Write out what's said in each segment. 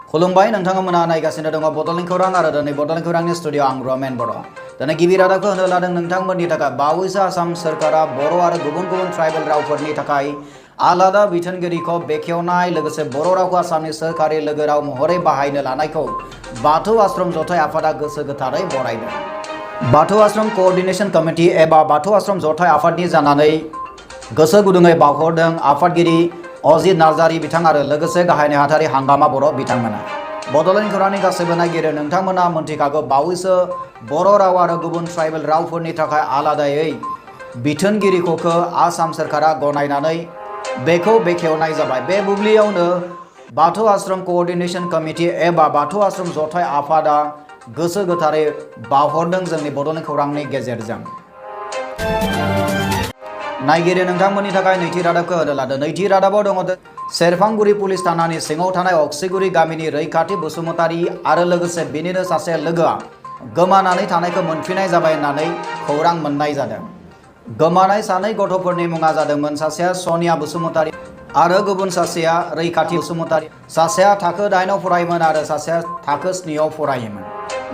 खुलुमबाय नोंथांमोना नायगासिनो दङ बड'लेण्ड खौरां आरो दिनै बड'लेण्ड खौरांनि स्टुडिअ आं रमेन बर'। दिनै गिबि रादाबखौ होनो लादों नोंथांमोननि थाखाय बावैसो आसाम सोरखारा बर' आरो गुबुन गुबुन ट्राइबेल रावफोरनि थाखाय आलादा बिथोनगिरिखौ बेखेवनाय लोगोसे बर' रावखौ आसामनि सोरखारि लोगो राव महरै बाहायनो लानायखौ बाथौ आश्रम जथाइ आफादा गोसो गोथारै बरायदों। बाथौ आश्रम क'अर्डिनेशन कमिटि एबा बाथौ आश्रम जथाइ आफादनि जानानै गोसो गुदुङै बावहरदों आफादगिरि अजित नार्जारी बिथां आरो लोगोसे गाहाय नेहाथारि हांगामा बर' बिथांमोना। बड'लेण्ड खौरांनि गासैबो नायगिरि नोंथांमोना मोनथिखागौ बावैसो बर' राव आरो गुबुन ट्राइबेल रावफोरनि थाखाय आलादायै बिथोनगिरिखौ आसाम सोरखारा गनायनानै बेखौ बेखेवनाय जाबाय। बे बुब्लियावनो बाथौ आश्रम क'अर्डिनेशन कमिटि एबा बाथौ आश्रम जथाइ आफादा गोसो गोथारै बावहरदों जोंनि बड'लेण्ड खौरांनि गेजेरजों। नायगिरि नोंथांमोननि थाखाय नैथि रादाबखौ होनो लादों। नैथि रादाबाव दङ सेरफांगुरि पुलिस थानानि सिङाव थानाय अक्सिगुरि गामिनि रैखाथि बसुमतारी आरो लोगोसे बिनिनो सासे लोगोआ गोमानानै थानायखौ मोनफिननाय जाबाय होननानै खौरां मोननाय जादों। गोमानाय सानै गथ'फोरनि मुङा जादोंमोन सासेया सनिया बसुमतारी आरो गुबुन सासेया रैखाथि बसुमतारी। सासेया थाखो 8 आव फरायोमोन आरो सासेया थाखो 7 आव फरायोमोन।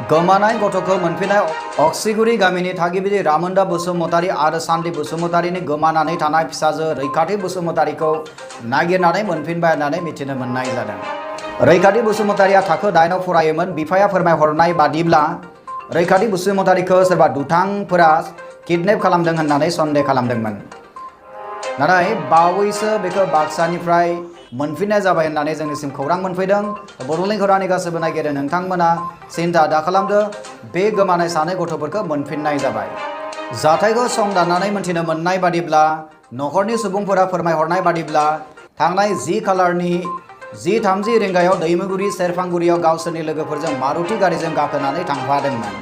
गोमानाय गथ'खौ मोनफिननाय अक्सिगुरि गामिनि थागिबि रामोनदा बसुमतारी आरो सान्ति बसुमतारीनि गोमानानै थानाय फिसाजो रैखाथि बसुमतारीखौ नागिरनानै मोनफिनबाय होननानै मिथिनो मोननाय जादों। रैखाथि बसुमतारीया थाखो 8 आव फरायोमोन। बिफाया फोरमायहरनाय बादिब्ला रैखाथि बसुमतारीखौ सोरबा दुथांफोरा किडनेप खालामदों होननानै सन्देह खालामदोंमोन। नाथाय बावैसो बेखौ बाक्सानिफ्राय मोनफिननाय जाबाय होननानै जोंनिसिम खौरां मोनफैदों। बड'लेण्ड खौरांनि गासैबो नायगिरि नोंथांमोना सिन्था दा खालामदो, बे गोमानाय सानै गथ'फोरखौ मोनफिननाय जाबाय। जाथायखौ संदाननानै मोनथिनो मोननाय बादिब्ला न'खरनि सुबुंफोरा फोरमायहरनाय बादिब्ला थांनाय 10:30 रिंगायाव दैमुगुरि सेरफांगुरियाव गावसोरनि लोगोफोरजों मारुति गारिजों गाखोनानै थांफादोंमोन।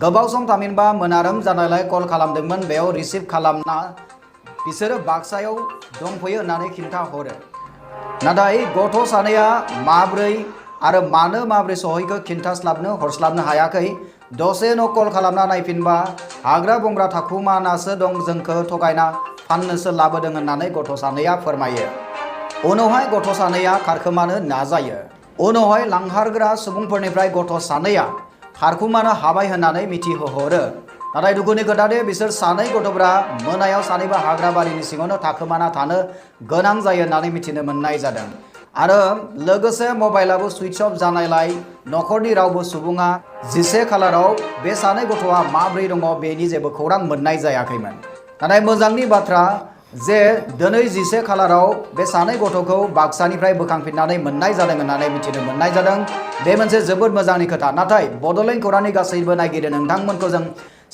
गोबाव सम थामहिनबा मोनारोम जानायलाय कल खालामदोंमोन। बेयाव रिसिभ खालामना बिसोरो बाक्सायाव दंफैयो होननानै खिन्थाहरो। नाथाय गथ' सानैया माब्रै आरो माब्रै सहैखो खिन्थास्लाबनो हरस्लाबनो हायाखै। दसेनो कल खालामना नायफिनबा हाग्रा बंग्रा थाखुमानासो दं, जोंखौ थगायना फाननोसो लाबोदों होननानै गथ' सानैया फोरमायो। उनावहाय गथ' सानैया खारखोमानो नाजायो। उनावहाय लांखारग्रा सुबुंफोरनिफ्राय गथ' सानैया खारखुमानो हाबाय होननानै मिथिहोहरो। नाथाय दुखुनि खोथा दे बिसोर सानै गथ'फोरा मोनायाव सानैबो हाग्रा बारिनि सिङावनो थाखोमाना थानो गोनां जायो होननानै मिथिनो मोननाय जादों। आरो लोगोसे मबाइलाबो सुइच अफ जानायलाय न'खरनि रावबो सुबुङा 10 खालाराव बे सानै गथ'आ माब्रै दङ बेनि जेबो खौरां मोननाय जायाखैमोन। नाथाय मोजांनि बाथ्रा जे दिनै 10 खालाराव बे सानै गथ'खौ बाक्सानिफ्राय बोखांफिननानै मोननाय जादों होननानै मिथिनो मोननाय जादों। बे मोनसे जोबोद मोजांनि खोथा। नाथाय बड'लेण्ड खौरांनि गासैबो नायगिरि नोंथांमोनखौ जों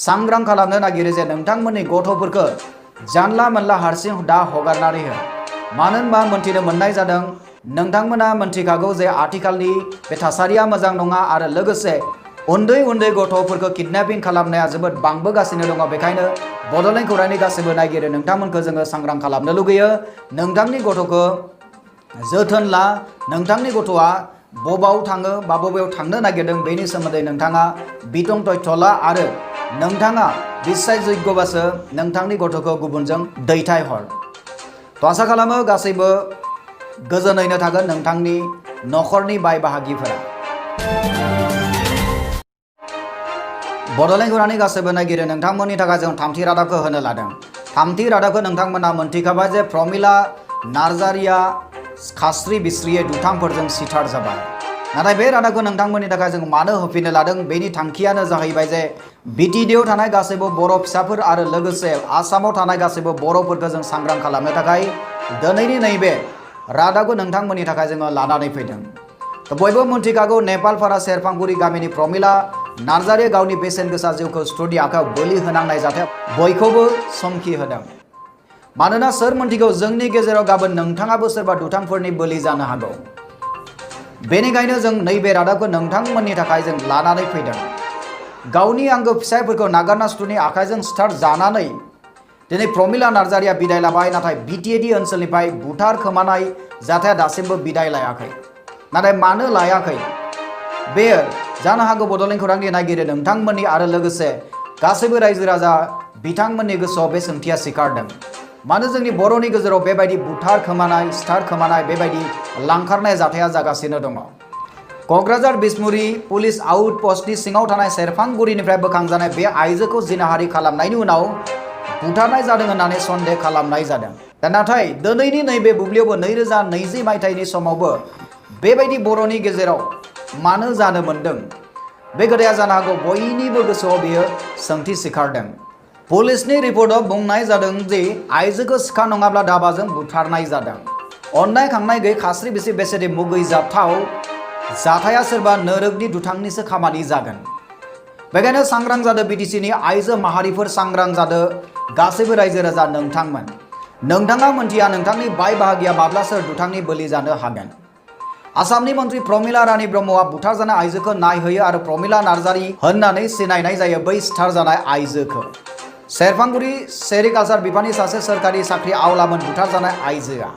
सांग्रां खालामनो नागिरो जे नोंथांमोननि गथ'फोरखौ जानला मोनला हारसिं दा हगारनानै हो। मानो होनबा मोनथिनो मोननाय जादों, नोंथांमोना मोनथिखागौ जे आथिखालनि बे थासारिया मोजां नङा आरो लोगोसे उन्दै गथ'फोरखौ किडनेपिं खालामनाया जोबोद बांबोगासिनो दङ। बेखायनो बड'लेण्ड खौरांनि गासैबो नायगिरि नोंथांमोनखौ जोङो सांग्रां खालामनो लुगैयो। नोंथांनि गथ'खौ जोथोन ला। नोंथांनि गथ'आ बबाव थाङो बा बबेयाव थांनो नागिरदों बेनि सोमोन्दै नोंथाङा बिथं तथ्य ला आरो नोंथाङा बिसायजोग्यबासो नोंथांनि गथ'खौ गुबुनजों दैथायहर। आसा खालामो गासैबो गोजोनैनो थागोन नोंथांनि न'खरनि बाय बाहागिफोरा। बड'लेण्ड खौरांनि गासैबो नायगिरि नोंथांमोननि थाखाय जों थामथि रादाबखौ होनो लादों। थामथि रादाबखौ नोंथांमोना मोनथिखाबाय जे प्रमिला नार्जारीया खास्रि बिस्रियै दुथांफोरजों सिथार जाबाय। नाथाय बे रादाबखौ नोंथांमोननि थाखाय जों मानो होफिननो लादों, बेनि थांखियानो जाहैबाय जे बिटिडिआव थानाय गासैबो बर' फिसाफोर आरो लोगोसे आसामाव थानाय गासैबो बर'फोरखौ जों सांग्रां खालामनो थाखाय दिनैनि नैबे रादाबखौ नोंथांमोननि थाखाय जोङो लानानै फैदों। बयबो मोनथिखागौ नेपालपारा सेरफांगुरि गामिनि प्रमिला नार्जारीया गावनि बेसेन गोसा जिउखौ स्टुडिअ आखायाव बोलि होनांनाय जाथाया बयखौबो समखि होदों। मानोना सोर मोनथिगौ जोंनि गेजेराव गाबोन नोंथाङाबो सोरबा दुथांफोरनि बोलि जानो हागौ। बेनिखायनो जों नैबे रादाबखौ नोंथांमोननि थाखाय जों लानानै फैदों। गावनि आंगो फिसायफोरखौ नागारना सुथुरनि आखाइजों सिथार जानानै दिनै प्रमिला नार्जारीया बिदाय लाबाय। नाथाय बिटिएडि ओनसोलनिफ्राय बुथार खोमानाय जाथाया दासिमबो बिदाय लायाखै। नाथाय मानो लायाखै बेयो जानो हागौ बड'लेण्ड खौरांनि नायगिरि नोंथांमोननि आरो लोगोसे गासैबो रायजो राजा बिथांमोननि गोसोआव बे सोंथिया सिखारदों। मानो जोंनि बर'नि गेजेराव बेबायदि बुथार खोमानाय सिथार खोमानाय बेबायदि लांखारनाय जाथाया जागासिनो दङ। क'क्राझार बिसमुरि पुलिस आउटपस्टनि सिङाव थानाय सेरफांगुरिनिफ्राय बोखांजानाय बे आइजोखौ जिनाहारि खालामनायनि उनाव बुथारनाय जादों होननानै सन्देह खालामनाय जादों। नाथाय दिनैनि नैबे बुब्लियावबो 2020 मायथाइनि समावबो बेबायदि बर'नि गेजेराव मानो जानो मोनदों? बे खोथाया जानो हागौ बयनिबो गोसोआव बेयो सोंथि सिखारदों। पुलिसनि रिपर्टआव बुंनाय जादों जे आइजोखौ सिखा नङाब्ला दाबाजों बुथारनाय जादों। अननाय खांनाय गैयै खास्रि बिस्रि बेसेदि मुगैजाथाव जाथाया सोरबा नोरोगनि दुथांनिसो खामानि जागोन। बेखायनो सांग्रां जादो बिटिसिनि आइजो माहारिफोर, सांग्रां जादो गासैबो रायजो राजा नोंथांमोन। नोंथाङा मोनथिया नोंथांनि बाय बाहागिया माब्ला सोर दुथांनि बोलि जानो हागोन। आसामनि मन्त्रि प्रमिला रानी ब्रह्मआ बुथारजानाय आइजोखौ नायहैयो आरो प्रमिला नार्जारी होननानै सिनायनाय जायो बै सिथारजानाय आइजोखौ। सेरफांगुरि सेरिकालचार बिफाननि सासे सोरखारि साख्रि आवलामोन बुथारजानाय आइजोआ।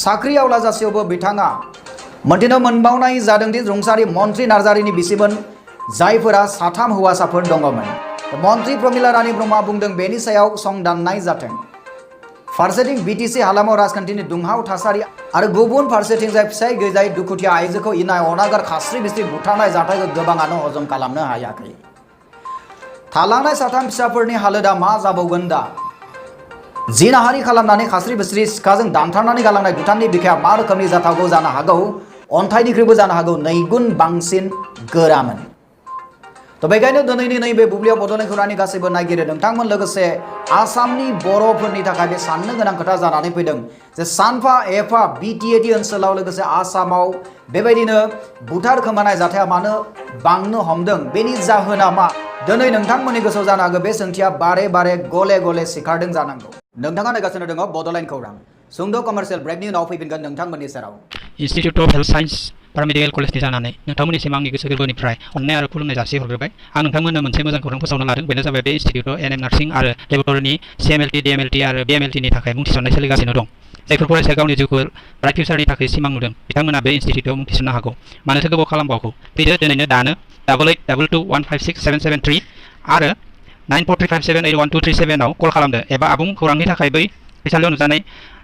साख्रि आवला जासेयावबो बिथाङा मोनथिनो मोनबावनाय जादोंदि रुंसारि मन्त्रि नार्जारीनि बिसिमोन, जायफोरा 3 हौवासाफोर दङमोन। मन्त्रि प्रमिला रानी ब्रह्मआ बुंदों बेनि सायाव संदाननाय जाथों। फारसेथिं बिटिसि हालामाव राजखान्थिनि दुंहाव थासारि आरो गुबुन फारसेथिंजाय फिसाय गैजायै दुखुथिया आइजोखौ इनाय अनागार खास्रि बिस्रि बुथारनाय जाथायखौ गोबाङानो हजम खालामनो हायाखै। थालांनाय 3 फिसाफोरनि हालोदा मा जाबावगोन दा? जिनाहारि खालामनानै खास्रि बिस्रि सिखाजों दानथारनानै गालांनाय दुथांनि बिखाया मा रोखोमनि जाथावगौ जानो हागौ? अन्थाइनिख्रुइबो जानो हागौ 2 गुन बांसिन गोरामोन। बेखायनो दिनैनि नैबे बुब्लियाव बड'लेण्ड खौरांनि गासैबो नायगिरि नोंथांमोन लोगोसे आसामनि बर'फोरनि थाखाय बे साननो गोनां खोथा जानानै फैदों जे सानफा एफा बिटिएडि ओनसोलाव लोगोसे आसामाव बेबायदिनो बुथार खोमानाय जाथाया मानो बांनो हमदों? बेनि जाहोना मा? दिनै नोंथांमोननि गोसोआव जानो हागौ बे सोंथिया बारे बारे गले गले सिखारदों जानांगौ। नोंथाङा नायगासिनो दङ बड'लेण्ड खौरां। सुंद' कमार्शियेल ब्रेकनि उनाव फैफिनगोन नोंथांमोननि सेराव। इन्स्टिट्युट अफ हेल्थ साइन्स पारामेडिकेल कलेजनि जानानै नोंथांमोननिसिम आंनि गोसो गोरबोनिफ्राय अननाय आरो खुलुमनाय जासिहरग्रोबाय। आं नोंथांमोननो मोनसे मोजां खौरां फोसावनो लादों। बेनो जाबाय बे इन्स्टिट्युटआव एनएम नार्सिं आरो लेबरेटरिनि CMLT, DMLT आरो BMLTनि थाखाय मुं थिसननाय सोलिगासिनो दं। जायफोर फरायसाया गावनि जिउखौ ब्राइट फिउचारनि थाखाय सिमां नुदों बिथांमोना बे इन्स्टिट्युटआव मुं थिसननो हागौ। मानोथो गोबाव खालामबावगौ? फैदो दिनैनो दानो 8822215677 आरो 9435781237 आव कल खालामदो एबा आबुं खौरांनि थाखाय बै फैसालियाव नुजानाय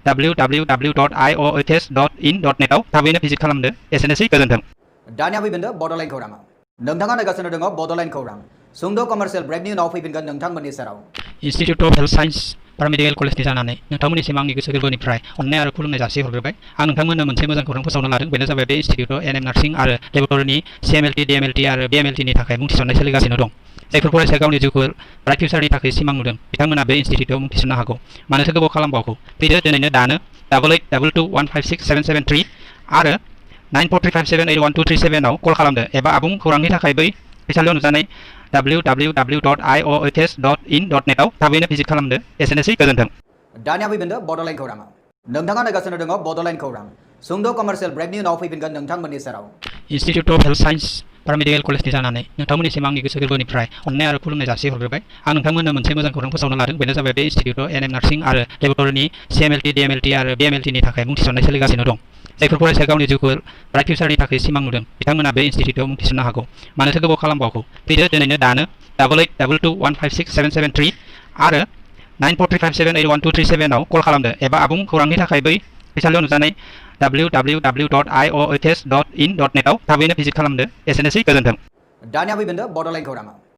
www.iohs.in.net आव थाबैनो भिजिट खालामदो। एसेनोसै, गोजोन्थों। दानिया फैफिनदो बड'लेण्ड खौराङाव। नोंथाङा नायगासिनो दङ बड'लेण्ड खौरां। सुंद' कमार्शियेल ब्रेकनि उनाव फैफिनगोन नोंथांमोननि सेराव। इन्स्टिट्युट अफ हेल्थ साइन्स पारामेडिकेल कलेजनि जानानै नोंथांमोननिसिम आंनि गोसो गोरबोनिफ्राय अननाय आरो खुलुमनाय जासिहरग्रोबाय। आं नोंथांमोननो मोनसे मोजां खौरां फोसावनो लादों। बेनो जाबाय बे इन्स्टिट्युटआव एनएम नार्सिं आरो लेबरेटरिनि CMLT, DMLT आरो BMLTनि थाखाय मुं थिसननाय सोलिगासिनो दं। जायफोर फरायसाया गावनि जिउखौ ब्राइट फिउचारनि थाखाय सिमां नुदों बिथांमोना बे इन्स्टिट्युटआव मुं थिसननो हागौ। मानोथो गोबाव खालामबावगौ? फैदो दिनैनो दानो 8822215677 आरो 9435781237 आव कल खालामदो एबा आबुं खौरांनि थाखाय बै फैसालियाव नुजानाय www.iohs.in.net आव थाबैनो भिजिट खालामदो। एसेनोसै, गोजोन्थों। दानिया फैफिनदो बड'लेण्ड खौराङाव। नोंथाङा नायगासिनो दङ बड'लेण्ड खौरां। सुंद' कमार्शियेल ब्रेकनि उनाव फैफिनगोन नोंथांमोननि सेराव। इन्स्टिट्युट अफ हेल्थ साइन्स पारामेडिकेल कलेजनि जानानै नोंथांमोननिसिम आंनि गोसो गोरबोनिफ्राय अननाय आरो खुलुमनाय जासिहरग्रोबाय। आं नोंथांमोननो मोनसे मोजां खौरां फोसावनो लादों। बेनो जाबाय बे इन्स्टिट्युटआव एनएम नार्सिं आरो लेबरेटरिनि CMLT, DMLT आरो BMLTनि थाखाय मुं थिसननाय सोलिगासिनो दं। जायफोर फरायसाया गावनि जिउखौ ब्राइट फिउचारनि थाखाय सिमां नुदों बिथांमोना बे इन्स्टिट्युटआव मुं थिसननो हागौ। मानोथो गोबाव खालामबावगौ? फैदो दिनैनो दानो 8822215677 आरो 9435781237 आव कल खालामदो एबा आबुं खौरांनि थाखाय बै फैसालियाव नुजानाय www.iohs.in.net आव थाबैनो भिजिट खालामदो। एसेनोसै, गोजोन्थों। दानिया फैफिनदो बड'लेण्ड खौराङाव।